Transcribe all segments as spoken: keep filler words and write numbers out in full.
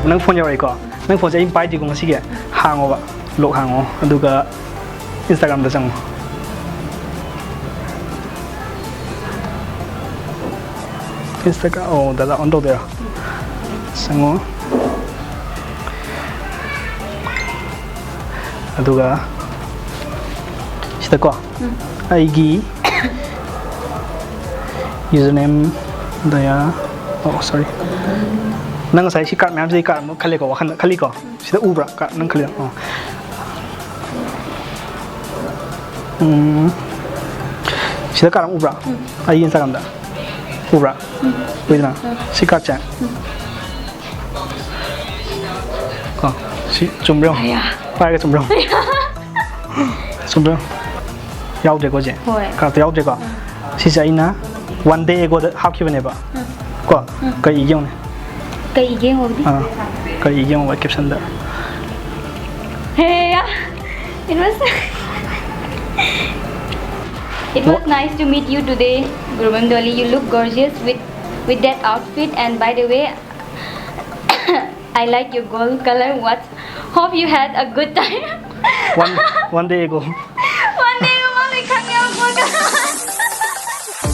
ꯅꯪ ꯐꯣꯟ ꯌꯧꯔꯛꯏꯀꯣ? ꯅꯪ ꯐꯣꯟꯁꯦ ꯑꯩ ꯄꯥꯏꯗ꯭ꯔꯤꯀꯣ ꯉꯁꯤꯒꯤ꯫ ꯍꯥꯡꯉꯣꯕ, ꯂꯣꯛ ꯍꯥꯡꯉꯣ, ꯑꯗꯨꯒ ꯏꯟꯁꯇꯥꯒ꯭ꯔꯥꯝꯗ ꯆꯪꯉꯣ꯫ ꯏꯟꯁꯇꯥꯒ꯭ꯔꯥꯝ, ꯑꯣ, ꯗꯗꯥ ꯑꯣꯟ ꯇꯧꯗꯣꯏꯔꯣ? ꯆꯪꯉꯣ꯫ ꯑꯗꯨꯒ ꯁꯤꯗꯀꯣ, ꯎꯝ꯫ ꯑꯩꯒꯤ ꯌꯨꯖꯔ ꯅꯦꯝ ꯗꯌꯥ, ꯑꯣ, ꯁꯣꯔꯤ꯫ ꯅꯪ ꯉꯁꯥꯏ ꯁꯤ ꯀꯥꯔꯠ ꯃꯌꯥꯝꯁꯤꯗꯒꯤ ꯀꯥꯔꯠ ꯑꯃ ꯈꯜꯂꯦꯀꯣ, ꯋꯥꯈꯜꯗ ꯈꯜꯂꯤꯀꯣ? ꯁꯤꯗ ꯎꯕ꯭ꯔꯥ? ꯀꯥꯔꯠ ꯅꯪ ꯈꯜꯂꯤꯗꯣ? ꯑꯣ꯫ ꯎꯝ꯫ ꯁꯤꯗ ꯀꯥꯔꯠ ꯑꯃ ꯎꯕ꯭ꯔꯥ? ꯎꯝ꯫ ꯑꯩꯒꯤ ꯏꯟꯁꯇꯥꯒ꯭ꯔꯥꯝꯗ꯫ ꯎꯕ꯭ꯔꯥ? ꯎꯝ꯫ ꯎꯏꯗꯅ? ꯎꯝ꯫ ꯁꯤ ꯀꯥꯔꯠꯁꯦ꯫ ꯎꯝ꯫ ꯀꯣ, ꯁꯤ ꯆꯨꯝꯕ꯭ꯔꯥ ꯌꯦꯡꯉꯣ꯫ ꯑꯌꯥ꯫ ꯄꯥꯏꯔꯒ ꯆꯨꯝꯕ꯭ꯔꯥ ꯌꯦꯡꯉꯣ꯫ ꯆꯨꯝꯕ꯭ꯔꯥ ꯌꯦꯡꯉꯣ꯫ ꯌꯥꯎꯗ꯭ꯔꯦꯀꯣ ꯁꯦ? ꯍꯣꯏ꯫ ꯀꯥꯔꯠꯇ ꯌꯥꯎꯗ꯭ꯔꯦꯀꯣ? ꯎꯝ꯫ ꯁꯤꯁꯦ ꯑꯩꯅ one day agoꯗ ꯍꯥꯞꯈꯤꯕꯅꯦꯕ꯫ ꯎꯝ꯫ ꯀꯣ? ꯎꯝ꯫ ꯀꯩ ꯏꯒꯦ ꯌꯦꯡꯉꯨꯅꯦ꯫ ꯀꯩ ꯏꯒꯦ ꯌꯦꯡꯉꯣꯗꯤ? ꯑꯥ꯫ ꯀꯩ ꯏꯒꯦ ꯌꯦꯡꯉꯣꯕ captionꯗ꯫ Hey, yeah. It was, it was Wha- nice to meet you today, Gurubam Dolly. You look gorgeous with, with that outfit. And by the way, I like your gold color watch. Hope you had a good time. One, one day ago. One day ago, mommy cut your gold color watch.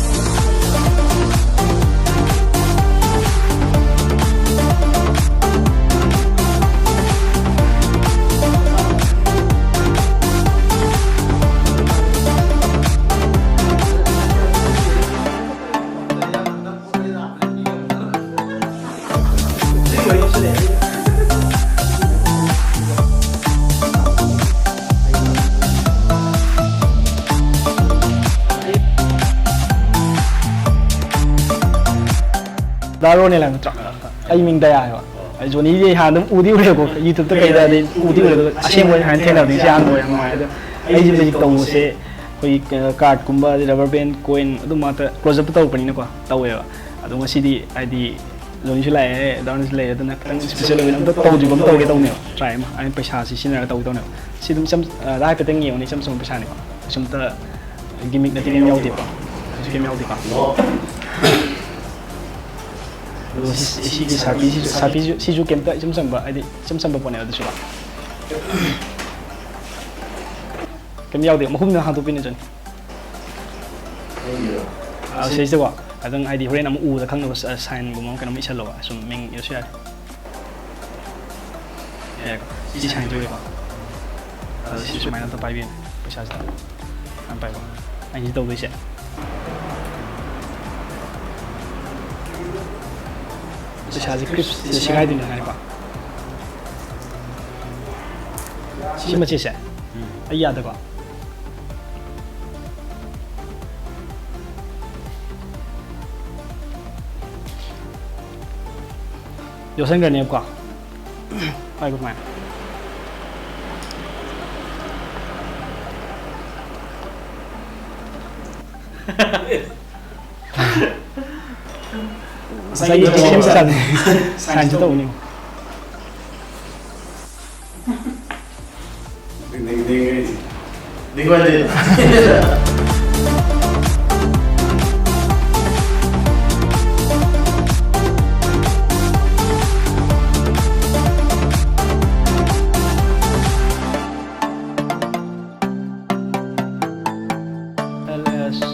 ꯗꯥ ꯔꯣꯅꯦꯜ ꯍꯥꯏꯕ ꯅꯠꯇ꯭ꯔꯣ? ꯑꯩ ꯃꯤꯡ ꯗꯌꯥ ꯍꯥꯏꯕ꯫ ꯑꯩ ꯖꯣꯅꯤꯁꯦ ꯍꯥꯟꯅ ꯑꯗꯨꯝ ꯎꯗꯤ ꯎꯔꯦꯕꯀꯣ, YouTube-ꯇ ꯀꯩꯗ ꯑꯗꯩ ꯎꯗꯤ ꯎꯔꯦ, ꯑꯗꯨꯒ ꯑꯁꯦꯡꯕ ꯑꯣꯏꯅ ꯍꯥꯏꯅ ꯊꯦꯡꯅꯕꯗꯤ ꯉꯁꯤ ꯑꯍꯥꯟꯕ ꯑꯣꯏ, ꯌꯥꯝ ꯅꯨꯡꯉꯥꯏ꯫ ꯑꯗꯣ ꯑꯩꯁꯦ ꯃꯦꯖꯤꯛ ꯇꯧꯕꯁꯦ ꯑꯩꯈꯣꯏꯒꯤ ꯀꯥꯔꯠꯀꯨꯝꯕ ꯑꯗꯩ ꯔꯕꯔ ꯕꯦꯟ, ꯀꯣꯏꯟ ꯑꯗꯨꯝ ꯉꯥꯛꯇ ꯀ꯭ꯂꯣꯖꯞꯇ ꯇꯧꯔꯛꯄꯅꯤꯅꯀꯣ ꯇꯧꯋꯦꯕ꯫ ꯑꯗꯣ ꯉꯁꯤꯗꯤ ꯍꯥꯏꯗꯤ ꯖꯣꯅꯤꯁꯨ ꯂꯥꯛꯑꯦ, ꯗꯥꯎꯟꯁꯨ ꯂꯩꯔꯦ, ꯑꯗꯨꯅ ꯈꯤꯇꯪ ꯏꯁꯄꯤꯁꯦꯜ ꯑꯣꯏꯕ ꯑꯝꯇ ꯇꯧꯗ꯭ꯔꯤꯕ ꯑꯃ ꯇꯧꯒꯦ ꯇꯧꯅꯦꯕ꯫ ꯇ꯭ꯔꯥꯏ ꯑꯃ, ꯑꯩꯅ ꯄꯩꯁꯥꯁꯤ ꯁꯤꯖꯤꯟꯅꯔꯒ ꯇꯧꯒꯦ ꯇꯧꯅꯦꯕ꯫ ꯁꯤ ꯑꯗꯨꯝ ꯏꯆꯝ, ꯑ, ꯍꯥꯏꯐꯦꯠꯇꯪ ꯌꯦꯡꯉꯨꯅꯦ, ꯏꯆꯝ ꯆꯝꯕ ꯄꯩꯁꯥꯅꯤꯀꯣ꯫ ꯀꯩꯁꯨꯝꯇ ꯒꯤꯃꯤꯛ ꯅꯠꯇꯦ, ꯀꯩꯝ ꯌꯥꯎꯗꯦꯀꯣ꯫ ꯀꯩꯁꯨ ꯀꯩꯝ ꯌꯥꯎꯗꯦꯀꯣ꯫ ꯑꯗꯨꯒ ꯁꯤ- ꯁꯤꯒꯤ ꯁꯥꯔꯄꯤꯁꯤꯁꯨ ꯁꯥꯔꯄꯤꯁꯨ ꯁꯤꯁꯨ ꯀꯩꯝꯇ ꯏꯆꯝ ꯆꯝꯕ, ꯍꯥꯏꯗꯤ ꯏꯆꯝ ꯆꯝꯕ ꯄꯣꯠꯅꯦꯕ ꯑꯗꯨꯁꯨꯀꯣ꯫ ꯀꯩꯝ ꯌꯥꯎꯗꯦ, ꯃꯈꯨꯝꯗ ꯍꯥꯡꯗꯣꯛꯄꯤꯅꯦ ꯆꯟ꯫ ꯑꯥ, ꯁꯤꯁꯤꯗꯀꯣ ꯑꯗꯨꯝ, ꯍꯥꯏꯗꯤ ꯍꯣꯔꯦꯟ ꯑꯃꯨꯛ ꯎꯕꯗ ꯈꯪꯅꯕ ꯁ- ꯁꯥꯏꯟꯒꯨꯝꯕ ꯑꯃ ꯀꯩꯅꯣꯝ ꯏꯁꯜꯂꯣꯕ, ꯁꯨꯝ ꯃꯤꯡ ꯏꯔꯁꯨ ꯌꯥꯔꯦ꯫ ꯌꯥꯔꯦꯀꯣ? ꯁꯤ ꯁꯥꯏꯟ ꯇꯧꯔꯦꯀꯣ꯫ ꯑꯗꯣ ꯁꯤ ꯁꯨꯃꯥꯏꯅ ꯑꯝꯇ ꯄꯥꯏꯕꯤꯌꯨ꯫ ꯄꯩꯁꯥꯁꯦ ꯌꯥꯝ ꯄꯥꯏꯕ꯫ ꯑꯩꯅ ꯁꯤ ꯇꯧꯗꯣꯏꯁꯦ, ꯄꯩꯁꯥꯁꯦ ꯀ꯭ꯔꯤꯞꯁꯤꯗ ꯁꯦꯒꯥꯏꯗꯣꯏꯅꯦ ꯍꯥꯏꯀꯣ꯫ ꯁꯤ ꯃꯆꯦꯠꯁꯦ ꯑꯩ ꯌꯥꯗꯀꯣ꯫ ꯌꯣꯠꯁꯟꯈ꯭ꯔꯅꯦꯕꯀꯣ꯫ ꯄꯥꯏꯈꯣ ꯁꯨꯃꯥꯏꯅ꯫ ꯉꯁꯥꯏꯒꯤ ꯁꯦꯝ ꯁꯥꯅꯤ꯫ ꯁꯥꯏꯟꯁꯨ ꯇꯧꯅꯤ꯫ ꯅꯤꯡ- ꯅꯤꯡ- ꯅꯤꯡ- ꯅꯤꯡꯉꯣꯏꯗꯤ꯫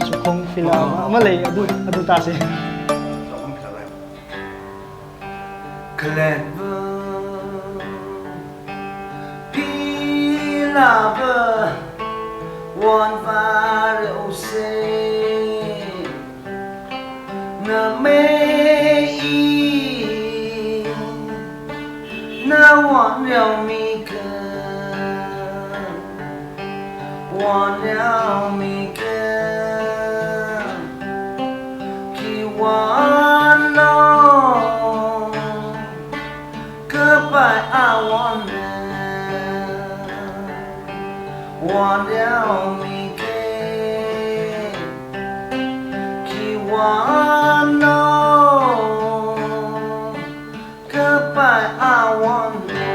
ꯁꯨꯈꯣꯡ ꯐꯤꯂꯥ ꯑꯃ ꯂꯩ, ꯑꯗꯨ ꯑꯗꯨ ꯇꯥꯁꯦ꯫ Clever, pilaba, wan vare ose, na me i, na wan yao mi ka. Wan yao mi ke ki wan no ka pai a wan ne. Wan yao mi ke ki wan no ka pai a wan ne.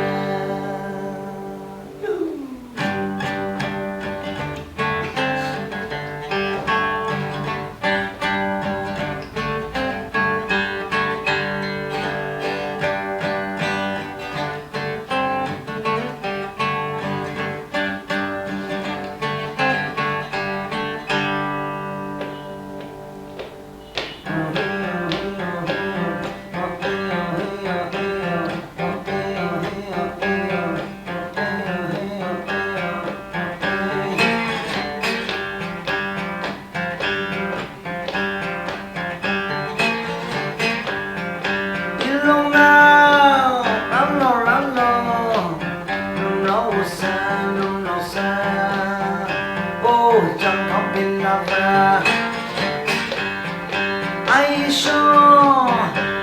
Ai sho,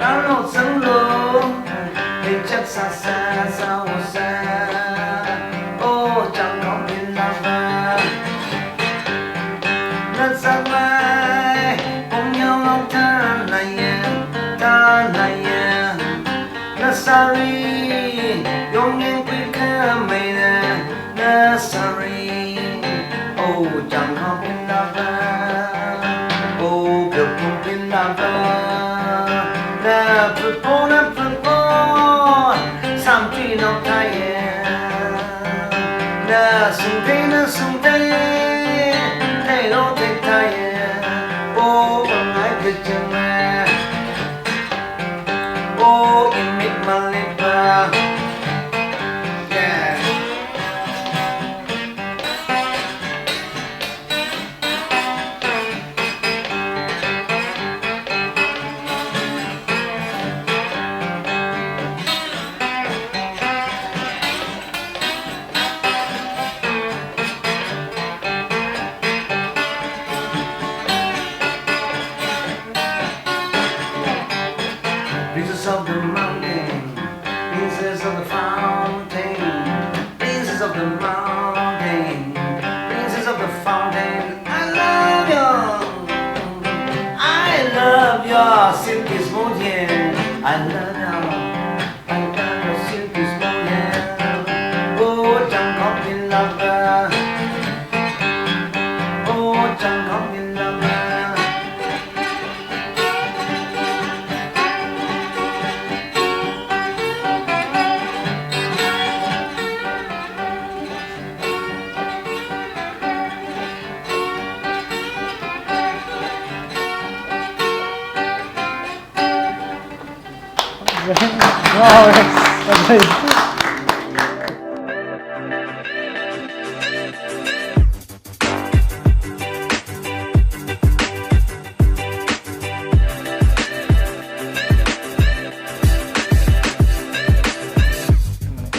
alo zanglo, hei chak sa sa sa wo sa. Oh, chang kong pin la ba. Na sa mai, pong yong long ta na ye, ta na ye. Na sa ri, yong yen kui ka mei na. Na sa ri, oh, jang hao pin la ba. Oh, ka pung pin la ba. Na put po, na put po. Sam tri no ta ye. Na sung te, na sung te. Te lo te ta ye. Oh, bang ai ke jeng me. Oh, imit malipa. Yeah. Princess of the mountain, princess of the fountain, princess of the mountain, princess of the fountain. I love you, I love your silky smooth hair. I love you, I love your silky smooth hair. Oh, jump up in love, oh, jump up in love. Wow, that's amazing.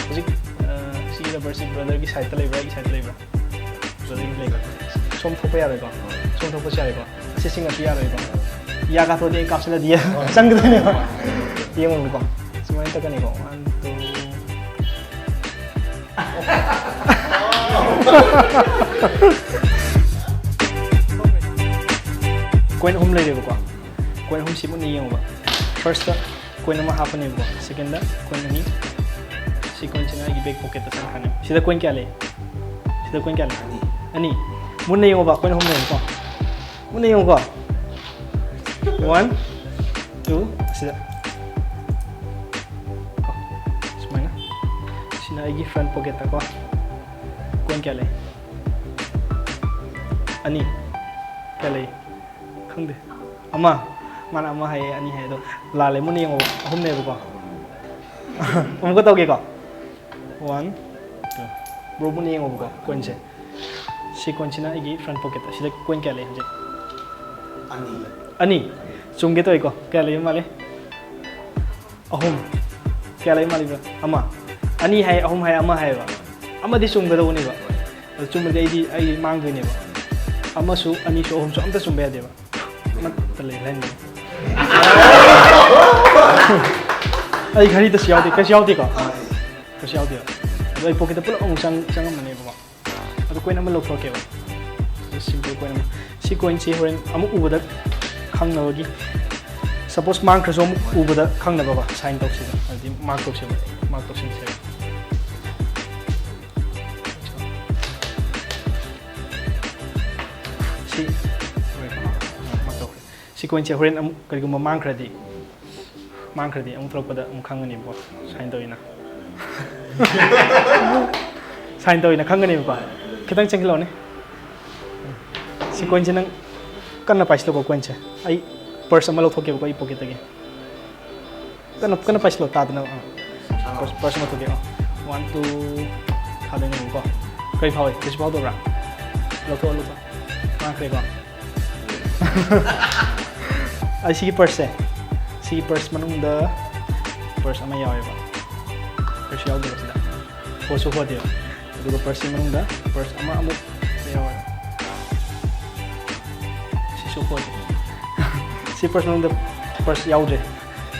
ꯍꯧꯖꯤꯛ, ꯑ, ꯁꯤ rubber ꯁꯤ brotherꯒꯤ sideꯇ ꯂꯩꯕ꯭ꯔꯥ, ꯑꯩꯒꯤ sideꯇ ꯂꯩꯕ꯭ꯔꯥ? Brotherꯒꯤ ꯂꯩꯕ꯭ꯔꯥ? ꯁꯣꯝ ꯊꯣꯛꯄ ꯌꯥꯔꯣꯏꯀꯣ? ꯁꯣꯝ ꯊꯣꯛꯄꯁꯨ ꯌꯥꯔꯣꯏꯀꯣ? ꯑꯁꯤ ꯁꯤꯡꯉꯛꯄ ꯌꯥꯔꯣꯏꯀꯣ? ꯌꯥ ꯀꯥꯊꯣꯛꯑꯗꯤ ꯑꯩ ꯀꯥꯞꯁꯤꯜꯂꯗꯤ ꯆꯪꯒꯗꯣꯏꯅꯦꯕ꯫ ꯌꯦꯡꯉꯨꯀꯣ꯫ ꯁꯨꯃꯥꯏꯅ ꯇꯛꯀꯅꯤꯀꯣ꯫ One, two. Coin ꯑꯍꯨꯝ ꯂꯩꯔꯦꯕꯀꯣ꯫ Coin ꯑꯍꯨꯝꯁꯤ ꯃꯨꯟꯅ ꯌꯦꯡꯉꯨꯕ꯫ First coin ꯑꯃ ꯍꯥꯞꯄꯅꯦꯕꯀꯣ꯫ Second coin ꯑꯅꯤ꯫ ꯁꯤ coinꯁꯤꯅ ꯑꯩꯒꯤ back pocketꯇ ꯆꯪꯈ꯭ꯔꯅꯤ꯫ ꯁꯤꯗ coin ꯀꯌꯥ ꯂꯩ? ꯁꯤꯗ coin ꯀꯌꯥ ꯂꯩ? ꯑꯅꯤ꯫ ꯃꯨꯟꯅ ꯌꯦꯡꯉꯨꯕ꯫ Coin ꯑꯍꯨꯝ ꯂꯩꯌꯦꯕꯀꯣ꯫ ꯃꯨꯟꯅ ꯌꯦꯡꯉꯨꯀꯣ꯫ One, two, ꯑꯁꯤꯗ꯫ ꯁꯨꯃꯥꯏꯅ꯫ ꯁꯤꯅ ꯑꯩꯒꯤ front pocketꯇꯀꯣ꯫ Coin ꯀꯌꯥ ꯂꯩ? ꯑꯅꯤ꯫ ꯀꯌꯥ ꯂꯩ? ꯈꯪꯗꯦ꯫ ꯑꯃ꯫ ꯃꯥꯅ ꯑꯃ ꯍꯥꯏꯌꯦ, ꯑꯅꯤ ꯍꯥꯏꯌꯦ꯫ ꯑꯗꯣ ꯂꯥꯜꯂꯦ꯫ ꯃꯨꯟꯅ ꯌꯦꯡꯉꯣ꯫ ꯑꯍꯨꯝꯅꯦꯕꯀꯣ꯫ ꯑꯃꯨꯛꯀ ꯇꯧꯒꯦꯀꯣ꯫ One, two꯫ Bro, ꯃꯨꯟꯅ ꯌꯦꯡꯉꯣꯕꯀꯣ, coinꯁꯦ꯫ ꯁꯤ coinꯁꯤꯅ ꯑꯩꯒꯤ front pocketꯇ꯫ ꯁꯤꯗ coin ꯀꯌꯥ ꯂꯩ ꯍꯧꯖꯤꯛ? ꯑꯅꯤ꯫ ꯑꯅꯤ? ꯆꯨꯝꯒꯦ ꯇꯧꯏꯀꯣ꯫ ꯀꯌꯥ ꯂꯩꯕ ꯃꯥꯜꯂꯤ? ꯑꯍꯨꯝ꯫ ꯀꯌꯥ ꯂꯩꯕ ꯃꯥꯜꯂꯤꯕ? ꯑꯃ꯫ ꯑꯅꯤ ꯍꯥꯏ, ꯑꯍꯨꯝ ꯍꯥꯏ, ꯑꯃ ꯍꯥꯏꯌꯦꯕ꯫ ꯑꯃꯗꯤ ꯆꯨꯝꯒꯗꯧꯕꯅꯦꯕ꯫ ꯑꯗꯨ ꯆꯨꯝꯃꯗꯤ ꯑꯩꯗꯤ, ꯑꯩ ꯃꯥꯡꯗꯣꯏꯅꯦꯕ꯫ ꯑꯃꯁꯨ, ꯑꯅꯤꯁꯨ, ꯑꯍꯨꯝꯁꯨ ꯑꯝꯇ ꯆꯨꯝꯕ ꯌꯥꯗꯦꯕ꯫ ꯑꯃꯠꯇ ꯂꯩ ꯍꯥꯏꯅꯤ꯫ ꯑꯩ ꯘꯔꯤꯗꯁꯨ ꯌꯥꯎꯗꯦ, ꯀꯩꯁꯨ ꯌꯥꯎꯗꯦꯀꯣ? ꯀꯩꯁꯨ ꯌꯥꯎꯗꯦꯕ꯫ ꯑꯗꯣ ꯑꯩ pocketꯇ ꯄꯨꯂꯞ ꯑꯃꯨꯛ ꯆꯪ-, ꯆꯪꯉꯝꯃꯅꯦꯕꯀꯣ꯫ ꯑꯗꯣ coin ꯑꯃ ꯂꯧꯊꯣꯛꯀꯦꯕ꯫ Simple coin ꯑꯃ꯫ ꯁꯤ coinꯁꯤ ꯍꯣꯔꯦꯟ ꯑꯃꯨꯛ ꯎꯕꯗ ꯈꯪꯅꯕꯒꯤ, suppose ꯃꯥꯡꯈ꯭ꯔꯁꯨ ꯑꯃꯨꯛ ꯎꯕꯗ ꯈꯪꯅꯕꯀꯣ, sign ꯇꯧꯁꯤꯕ, ꯍꯥꯏꯗꯤ mark ꯇꯧꯁꯤꯕ, mark ꯇꯧꯁꯤꯟꯁꯦꯕ꯫ ꯁꯤ, ꯍꯣꯏ, mark ꯇꯧꯈ꯭ꯔꯦ꯫ ꯁꯤ coinꯁꯦ ꯍꯣꯔꯦꯟ ꯑꯃꯨꯛ ꯀꯔꯤꯒꯨꯝꯕ ꯃꯥꯡꯈ꯭ꯔꯗꯤ, ꯃꯥꯡꯈ꯭ꯔꯗꯤ ꯑꯃꯨꯛ ꯊꯣꯛꯂꯛꯄꯗ ꯑꯃꯨꯛ ꯈꯪꯒꯅꯦꯕꯀꯣ, sign ꯇꯧꯋꯤꯅ꯫ Sign ꯇꯧꯋꯤꯅ ꯈꯪꯒꯅꯦꯕꯀꯣ꯫ ꯈꯤꯇꯪ ꯆꯪꯁꯤꯜꯂꯛꯑꯣꯅꯦ꯫ ꯁꯤ coinꯁꯦ ꯅꯪ ꯀꯟꯅ ꯄꯥꯏꯁꯤꯜꯂꯣꯀꯣ, coinꯁꯦ꯫ ꯑꯩ purse ꯑꯃ ꯂꯧꯊꯣꯛꯀꯦꯕꯀꯣ ꯑꯩ pocketꯇꯒꯤ꯫ ꯀꯟꯅ, ꯀꯟꯅ ꯄꯥꯏꯁꯤꯜꯂꯣ, ꯇꯥꯗꯅꯕ꯫ ꯑꯥ꯫ Purse, purse ꯑꯃ ꯊꯣꯛꯀꯦ꯫ ꯑꯥ꯫ One, two, ꯊꯥꯗꯣꯏꯅꯦꯕꯀꯣ꯫ ꯀꯔꯤ ꯐꯥꯎꯏ? ꯀꯩꯁꯨ ꯐꯥꯎꯗꯕ꯭ꯔꯥ? ꯂꯧꯊꯣꯛꯑꯣ, ꯂꯧꯊꯣꯛꯑꯣ꯫ ꯃꯥꯡꯈ꯭ꯔꯦꯀꯣ꯫ ꯑꯩ ꯁꯤꯒꯤ purseꯁꯦ, ꯁꯤꯒꯤ purse ꯃꯅꯨꯡꯗ purse ꯑꯃ ꯌꯥꯎꯋꯦꯕ꯫ Purse ꯌꯥꯎꯗꯦꯕ ꯁꯤꯗ꯫ ꯍꯣꯁꯨ ꯍꯣꯗꯦꯕ꯫ ꯑꯗꯨꯒ purseꯀꯤ ꯃꯅꯨꯡꯗ purse ꯑꯃ ꯑꯃꯨꯛ ꯌꯥꯎꯋꯦ꯫ ꯁꯨ ꯍꯣꯏ꯫ ꯁꯤ ꯄꯔꯁ ꯃꯅꯨꯡꯗ ꯄꯔꯁ ꯌꯥꯎꯗ꯭ꯔꯦ꯫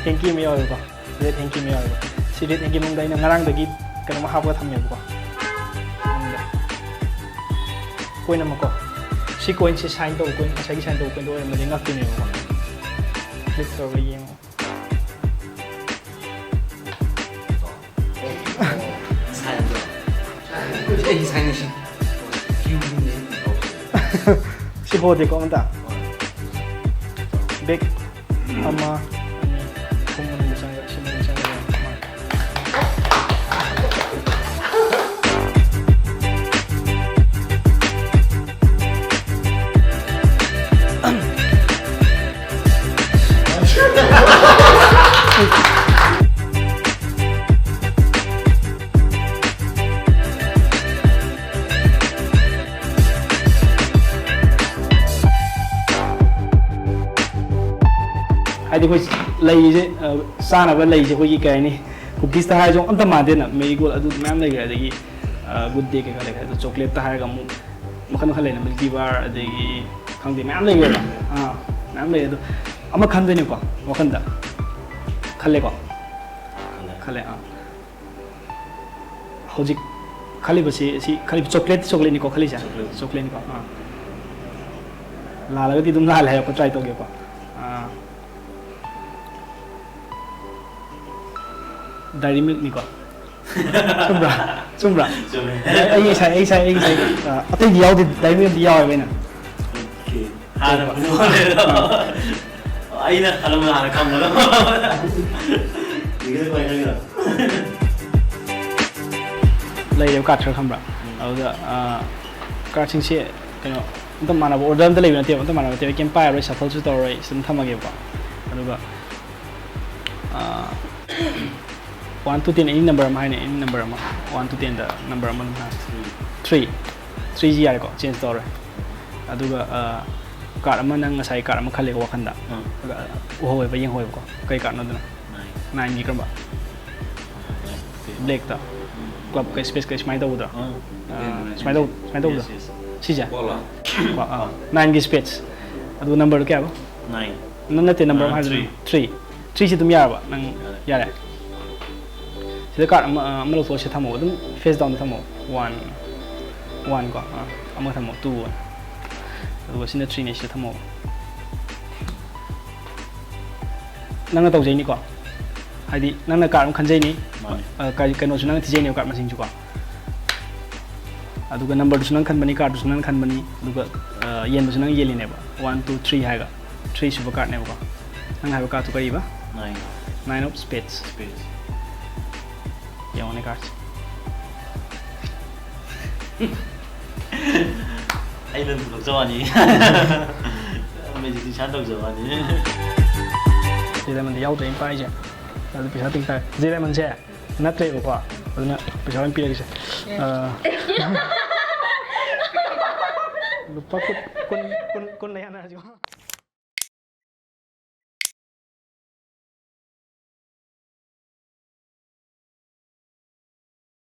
ꯍꯦꯡꯀꯤ ꯑꯃ ꯌꯥꯎꯋꯦꯕꯀꯣ꯫ ꯔꯦꯠ ꯍꯦꯡꯀꯤ ꯑꯃ ꯌꯥꯎꯋꯦꯕ꯫ ꯁꯤ ꯔꯦꯠ ꯍꯦꯡꯀꯤ ꯃꯅꯨꯡꯗ ꯑꯩꯅ ꯉꯔꯥꯡꯗꯒꯤ ꯀꯩꯅꯣꯝꯃ ꯍꯥꯞꯄꯒ ꯊꯝꯃꯦꯕꯀꯣ꯫ ꯃꯅꯨꯡꯗ꯫ ꯀꯣꯏꯟ ꯑꯃꯀꯣ꯫ ꯁꯤ ꯀꯣꯏꯟꯁꯤ ꯁꯥꯏꯟ ꯇꯧꯕ ꯀꯣꯏꯟ, ꯉꯁꯥꯏꯒꯤ ꯁꯥꯏꯟ ꯇꯧꯕ ꯀꯣꯏꯟꯗꯣ ꯑꯣꯏꯔꯝꯃꯗꯤ ꯉꯛꯇꯣꯏꯅꯦꯕꯀꯣ꯫ ꯀ꯭ꯂꯤꯛ ꯇꯧꯔꯒ ꯌꯦꯡꯉꯣ꯫ ꯁꯥꯏꯟꯗꯣ꯫ ꯑꯩꯒꯤ ꯁꯥꯏꯟꯁꯤ ꯀ꯭ꯌꯨꯅꯦ꯫ ꯁꯤ ꯍꯣꯗꯦꯀꯣ ꯑꯝꯇ꯫ ꯕꯦꯛ ꯑꯃ, ꯑꯅꯤ, ꯑꯍꯨꯝ ꯃꯅꯨꯡꯗ ꯆꯪꯉꯒ, ꯁꯤ ꯃꯅꯨꯡꯗ ꯆꯪꯉꯒ ꯌꯦꯡꯉꯣ꯫ ꯍꯥꯏꯗꯤ ꯑꯩꯈꯣꯏ ꯂꯩꯁꯦ, ꯑ, ꯆꯥꯅꯕ ꯂꯩꯁꯦ ꯑꯩꯈꯣꯏꯒꯤ ꯀꯩ ꯍꯥꯏꯅꯤ, ꯀꯨꯀꯤꯁꯇ ꯍꯥꯏꯔꯁꯨ ꯑꯝꯇ ꯃꯥꯟꯗꯦꯅ, ꯃꯦꯔꯤꯒꯣꯜ ꯑꯗꯨ ꯃꯌꯥꯝ ꯂꯩꯈ꯭ꯔꯦ, ꯑꯗꯒꯤ, ꯑ, ꯒꯨꯗ ꯗꯦ ꯀꯩꯀꯥ ꯂꯩꯈ꯭ꯔꯦ꯫ ꯑꯗꯣ ꯆꯣꯀ꯭ꯂꯦꯠꯇ ꯍꯥꯏꯔꯒ ꯑꯃꯨꯛ ꯃꯈꯜ ꯃꯈꯜ ꯂꯩꯅ, ꯃꯤꯜꯀꯤ ꯕꯥꯔ, ꯑꯗꯒꯤ ꯈꯪꯗꯦ, ꯃꯌꯥꯝ ꯂꯩꯈ꯭ꯔꯦꯕ꯫ ꯑꯥ, ꯃꯌꯥꯝ ꯂꯩ꯫ ꯑꯗꯣ ꯑꯃ ꯈꯟꯗꯣꯏꯅꯦꯀꯣ ꯋꯥꯈꯟꯗ꯫ ꯈꯜꯂꯦꯀꯣ? ꯈꯜꯂꯦ꯫ ꯈꯜꯂꯦ, ꯑꯥ꯫ ꯍꯧꯖꯤꯛ ꯈꯜꯂꯤꯕꯁꯤ, ꯁꯤ ꯈꯜꯂꯤꯕ ꯆꯣꯀ꯭ꯂꯦꯠ, ꯆꯣꯀ꯭ꯂꯦꯠꯅꯤꯀꯣ ꯈꯜꯂꯤꯁꯦ? ꯆꯣꯀ꯭ꯂꯦꯠ꯫ ꯆꯣꯀ꯭ꯂꯦꯠꯅꯤꯀꯣ? ꯑꯥ꯫ ꯂꯥꯜꯂꯒꯗꯤ ꯑꯗꯨꯝ ꯂꯥꯜꯂꯦ ꯍꯥꯏꯔꯛꯄ, ꯇ꯭ꯔꯥꯏ ꯇꯧꯒꯦꯀꯣ꯫ ꯑꯥ꯫ ꯗꯥꯏꯔꯤ ꯃꯤꯜꯛꯅꯤꯀꯣ? ꯆꯨꯝꯕ꯭ꯔꯥ? ꯆꯨꯝꯕ꯭ꯔꯥ? ꯆꯨꯝꯃꯦ꯫ ꯑꯩ ꯉꯁꯥꯏ, ꯑꯩ ꯉꯁꯥꯏ, ꯑꯩ ꯉꯁꯥꯏ, ꯑꯥ, ꯑꯇꯩꯗꯤ ꯌꯥꯎꯗꯦ, ꯗꯥꯏꯔꯤ ꯃꯤꯜꯛꯇꯤ ꯌꯥꯎꯋꯦꯕ ꯑꯩꯅ꯫ ꯑꯣꯀꯦ꯫ ꯍꯥꯟꯅ ꯐꯨꯠꯕꯣꯜ ꯂꯩꯔꯦꯗꯣ꯫ ꯑꯩꯅ ꯈꯜꯂꯝꯕꯗ ꯍꯥꯟꯅ ꯈꯪꯕꯗꯣ꯫ ꯂꯩꯔꯦꯕ ꯀꯥꯔꯠ ꯈꯔ ꯈꯪꯕ꯭ꯔꯥ? ꯎꯝ꯫ ꯑꯗꯨꯗ, ꯑꯥ, ꯀꯥꯔꯠꯁꯤꯡꯁꯦ ꯀꯩꯅꯣ, ꯑꯝꯇ ꯃꯥꯟꯅꯕ ꯑꯣꯔꯗꯔ ꯑꯝꯇ ꯂꯩꯕ ꯅꯠꯇꯦꯕ, ꯑꯝꯇ ꯃꯥꯟꯅꯕ ꯅꯠꯇꯦꯕ꯫ ꯑꯩ ꯀꯩꯝ ꯄꯥꯏꯔꯔꯣꯏ, ꯁꯐꯜꯁꯨ ꯇꯧꯔꯔꯣꯏ, ꯁꯤ ꯑꯗꯨꯝ ꯊꯝꯃꯒꯦꯕꯀꯣ꯫ ꯑꯗꯨꯒ, ꯑꯥ, one to ten any number ꯑꯃ ꯍꯥꯏꯅꯦ, ꯑꯦꯅꯤ ꯅꯝꯕꯔ ꯑꯃ, ꯋꯥꯟ to ꯇꯦꯟꯗ ꯅꯝꯕꯔ ꯑꯃ ꯑꯗꯨꯝ ꯍꯥꯏ꯫ ꯊ꯭ꯔꯤ꯫ ꯊ꯭ꯔꯤꯁꯤ ꯌꯥꯔꯦꯀꯣ, ꯆꯦꯟꯖ ꯇꯧꯔꯦ꯫ ꯑꯗꯨꯒ, ꯑꯥ, ꯀꯥꯔꯠ ꯑꯃ, ꯅꯪ ꯉꯁꯥꯏ ꯀꯥꯔꯠ ꯑꯃ ꯈꯜꯂꯦꯀꯣ ꯋꯥꯈꯟꯗ꯫ ꯑꯥ꯫ ꯑꯗꯨꯒ ꯎꯍꯧꯋꯦꯕ, ꯌꯦꯡꯍꯧꯋꯦꯕꯀꯣ꯫ ꯀꯩ ꯀꯥꯔꯠꯅꯣ ꯑꯗꯨꯅ? ꯅꯥꯏꯟ꯫ ꯅꯥꯏꯟꯒꯤ ꯀꯔꯝꯕ? ꯅꯥꯏꯟ꯫ ꯕ꯭ꯂꯦꯛꯇ꯫ ꯎꯝ꯫ ꯀ꯭ꯂꯕꯀ ꯁ꯭ꯄꯦꯠꯀ ꯁꯨꯃꯥꯏꯅ ꯇꯧꯕꯗꯣ? ꯑꯥ꯫ ꯑꯥ, ꯁꯨꯃꯥꯏꯅ ꯇꯧ-, ꯁꯨꯃꯥꯏꯅ ꯇꯧꯕꯗꯣ? Yes, yes. ꯁꯤꯁꯦ? ꯀꯣ, ꯑꯥ, ꯅꯥꯏꯟꯒꯤ ꯁ꯭ꯄꯦꯠꯁ꯫ ꯑꯗꯨꯒ numberꯗꯨ ꯀꯌꯥꯕ? Nine. ꯅꯪ ꯅꯠꯇꯦ, number ꯑꯥ, ꯑꯃ ꯍꯥꯏꯗꯨꯅ three. Three. Threeꯁꯤ ꯑꯗꯨꯝ ꯌꯥꯔꯕ ꯅꯪ? ꯌꯥꯔꯦ. ꯌꯥꯔꯦ. ꯁꯤꯗ card ꯑꯃ, ꯑꯃ ꯂꯧꯊꯣꯛꯑ ꯁꯤꯗ ꯊꯝꯃꯣ, ꯑꯗꯨꯝ face downꯗ ꯊꯝꯃꯣ. One, one ꯀꯣ, ꯑꯥ, ꯑꯃ ꯊꯝꯃꯣ, two ꯑꯣꯏꯅ. ꯑꯗꯨꯒ ꯁꯤꯅ threeꯅꯦ, ꯁꯤꯗ ꯊꯝꯃꯣ. ꯅꯪꯅ ꯇꯧꯖꯩꯅꯤꯀꯣ, ꯍꯥꯏꯗꯤ ꯅꯪꯅ card ꯑꯃ ꯈꯟꯖꯩꯅꯤ. ꯃꯥꯅꯦ. ꯑ, ꯀꯔꯤ, ꯀꯩꯅꯣꯁꯨ ꯅꯪꯅ ꯊꯤꯖꯩꯅꯦꯕ, card ꯃꯁꯤꯡꯁꯨꯀꯣ. ꯑꯗꯨꯒ numberꯗꯨꯁꯨ ꯅꯪ ꯈꯟꯕꯅꯤ, cardꯗꯨꯁꯨ ꯅꯪ ꯈꯟꯕꯅꯤ, ꯑꯗꯨꯒ, ꯑ, ꯌꯦꯟꯕꯁꯨ ꯅꯪ ꯌꯦꯜꯂꯤꯅꯦꯕ. One, two, three ꯍꯥꯏꯔꯒ, three ꯁꯨꯕ cardꯅꯦꯕꯀꯣ. ꯅꯪ ꯍꯥꯏꯕ cardꯇꯨ ꯀꯔꯤꯕ? Nine. Nine of spades. Spades. ꯌꯦꯡꯉꯣꯅꯦ cardꯁꯦ. ꯑꯩꯅ ꯑꯗꯨꯝ ꯂꯧꯖꯕꯅꯤ. Magicꯇꯤ ꯏꯁꯥꯅ ꯇꯧꯖꯕꯅꯤ. ꯁꯤꯗ ꯂꯩꯃꯟꯗꯤ ꯌꯥꯎꯗ꯭ꯔꯦ ꯑꯩꯅ ꯄꯥꯏꯁꯦ. ꯑꯗꯨ ꯄꯩꯁꯥ ꯇꯤꯡ ꯇꯥꯔꯦ. ꯁꯤꯗ ꯂꯩꯃꯟꯁꯦ ꯅꯠꯇ꯭ꯔꯦꯕꯀꯣ, ꯑꯗꯨꯅ ꯄꯩꯁꯥ ꯑꯣꯏꯅ ꯄꯤꯔꯒꯦꯁꯦ. ꯑ, ꯂꯨꯄꯥ ꯀꯨꯟ, ꯀꯨꯟ, ꯀꯨꯟ, ꯀꯨꯟ ꯂꯩ ꯌꯥꯅꯔꯁꯤꯀꯣ.